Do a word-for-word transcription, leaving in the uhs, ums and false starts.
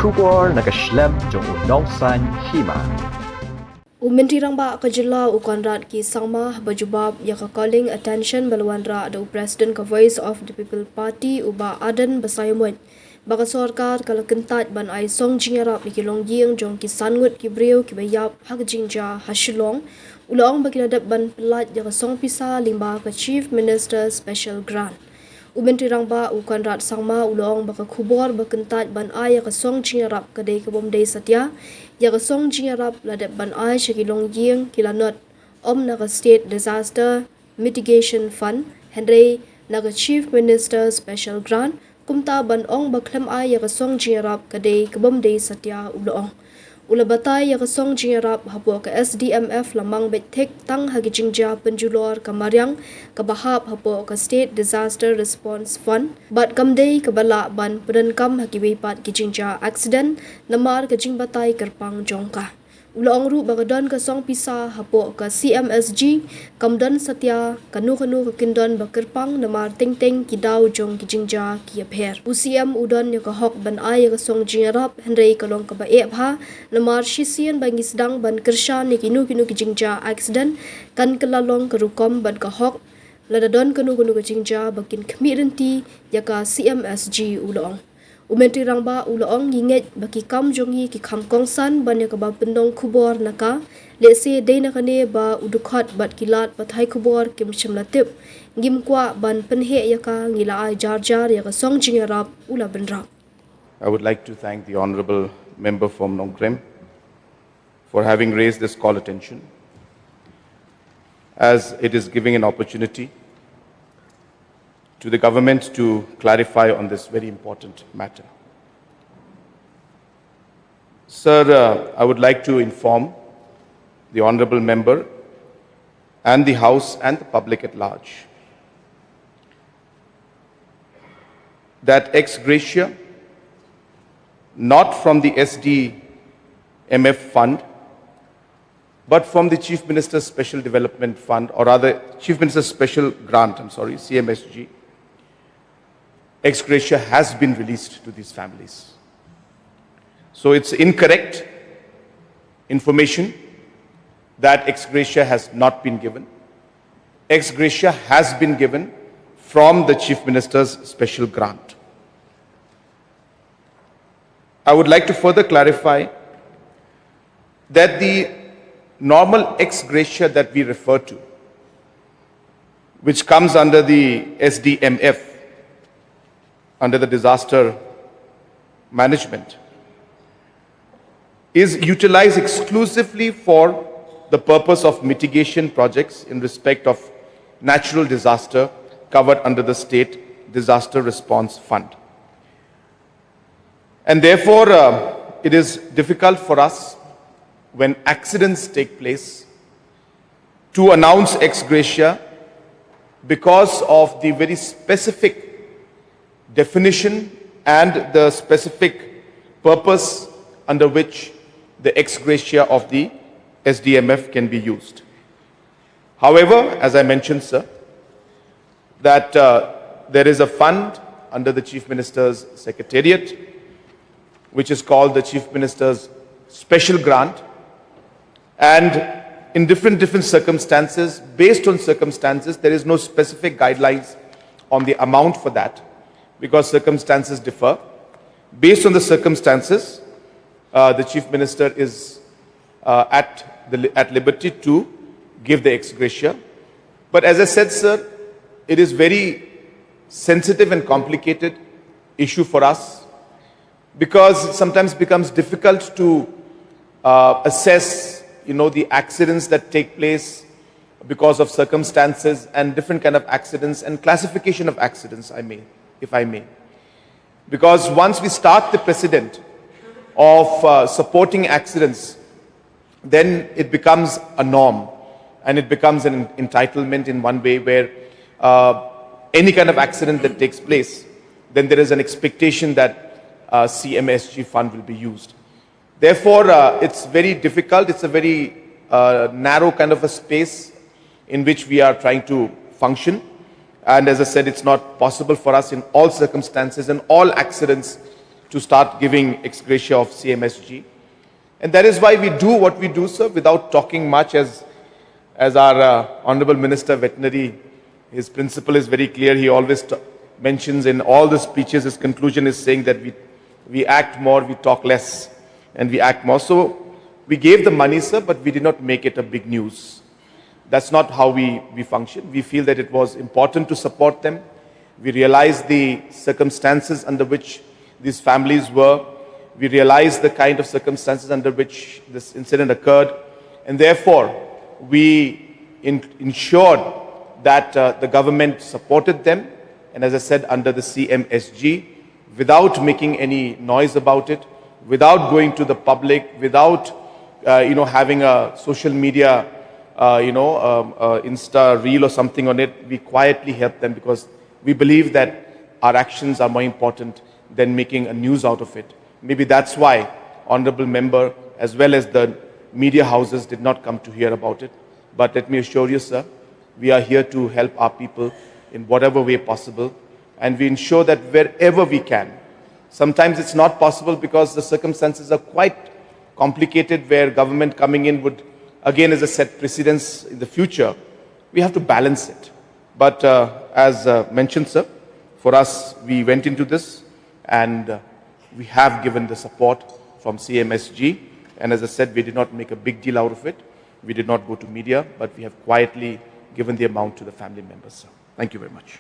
Khubor na ka shlem jong u nongsan hima. U Myntri Rangbah ka jylla u Conrad K Sangma ba jubab ïa ka calling attention ba la wanrah da u President ka Voice of the People Party u Bah Ardent Basaiawmoit ba ka sorkar ka la kyntait ban ai song jingïarap ïa ki longïing jong ki san ngut ki briew kiba ïap ha ka jingjia ha Shillong, u la ong ba ki la dep ban pyllait ïa ka song pisa lyngba ka Chief Minister Special Grant. U Myntri Rangbah u Conrad Sangma u la ong ba ka khubor ba kyntait ban ai ïa ka song jingïarap ka dei ka bym dei satia. Ïa ka song jingïarap la dep ban ai sha ki longïing ki lanot, ym na ka State Disaster Mitigation Fund, hynrei na ka Chief Minister Special Grant. Kumta ban ong ba khlem ai ïa ka song jingïarap ka dei ka bym dei satia, u la ong. U la batai ïa ka song jingïarap hapoh ka S D M F la mang beit thik tang ha ki jingjia pynjulor ka mariang kaba hap hapoh ka State Disaster Response Fund bad kam dei kaba lah ban pyndonkam ha kiwei pat ki jingjia accident namar ka jingbatai kyrpang jong ka. U la ong ruh ba ka don ka song pisa hapoh ka C M S G kam don satia kano kano ka kyndon ba kyrpang namar teng teng ki daw jong ki jingjia ki ïapher. U C M u don ïa ka hok ban ai ïa ka song jingïarap, hynrei ka long kaba eh bha namar shisien ba ngi sdang ban kyrshan ïa kino kino ki jingjia accident kan kylla long ka rukom bad ka hok lada don kano kano ka jingjia ba kin khmih lynti ïa ka C M S G, u la ong. U Myntri Rangbah u la ong ngi ngeit ba ki kam jong ngi ki kham kongsan ban ïa kaba pynlong khubor na ka. Lehse dei na kane ba u dkhot bad ki lad pathai khubor kim shym la tip. Ngim kwah ban pynheh ïa ka, ngi la ai jar jar ïa ka song jingïarap, u la bynrap. I would like to thank the Honorable Member from Nongkrem for having raised this call attention, as it is giving an opportunity to the government to clarify on this very important matter. Sir, uh, I would like to inform the Honorable Member and the House and the public at large that ex gratia, not from the S D M F fund, but from the Chief Minister's Special Development Fund, or rather, Chief Minister's Special Grant, I'm sorry, C M S G, ex gratia has been released to these families. So it's incorrect information that ex gratia has not been given. Ex gratia has been given from the Chief Minister's Special Grant. I would like to further clarify that the normal ex gratia that we refer to, which comes under the S D M F, under the disaster management, is utilized exclusively for the purpose of mitigation projects in respect of natural disaster covered under the State Disaster Response Fund. And therefore, uh, it is difficult for us, when accidents take place, to announce ex gratia because of the very specific definition and the specific purpose under which the ex gratia of the S D M F can be used. However, as I mentioned, sir, that uh, there is a fund under the Chief Minister's Secretariat, which is called the Chief Minister's Special Grant. And in different, different circumstances, based on circumstances, there is no specific guidelines on the amount for that, because circumstances differ. Based on the circumstances, uh, the Chief Minister is uh, at, the, at liberty to give the ex gratia. But as I said, sir, it is very sensitive and complicated issue for us, because it sometimes becomes difficult to uh, assess, you know, the accidents that take place because of circumstances and different kind of accidents and classification of accidents, I may, if I may. Because once we start the precedent of uh, supporting accidents, then it becomes a norm and it becomes an entitlement in one way where uh, any kind of accident that takes place, then there is an expectation that uh, C M S G fund will be used. Therefore, uh, it's very difficult. It's a very uh, narrow kind of a space in which we are trying to function. And as I said, it's not possible for us in all circumstances and all accidents to start giving ex gratia of C M S G. And that is why we do what we do, sir, without talking much, as, as our uh, Honorable Minister Veterinary, his principle is very clear. He always t- mentions in all the speeches, his conclusion is saying that we, we act more, we talk less, and we act more. So we gave the money, sir, but we did not make it a big news. That's not how we, we function. We feel that it was important to support them. We realize the circumstances under which these families were. We realize the kind of circumstances under which this incident occurred. And therefore, we in- ensured that uh, the government supported them. And as I said, under the C M S G, without making any noise about it, without going to the public, without uh, you know, having a social media, uh, you know, um, uh, Insta reel or something on it. We quietly help them because we believe that our actions are more important than making a news out of it. Maybe that's why Honorable Member, as well as the media houses, did not come to hear about it. But let me assure you, sir, we are here to help our people in whatever way possible, and we ensure that wherever we can. Sometimes it's not possible because the circumstances are quite complicated, where government coming in would, again, as a set precedence in the future. We have to balance it. But uh, as uh, mentioned, sir, for us, we went into this and uh, we have given the support from C M S G. And as I said, we did not make a big deal out of it. We did not go to media, but we have quietly given the amount to the family members, sir. Thank you very much.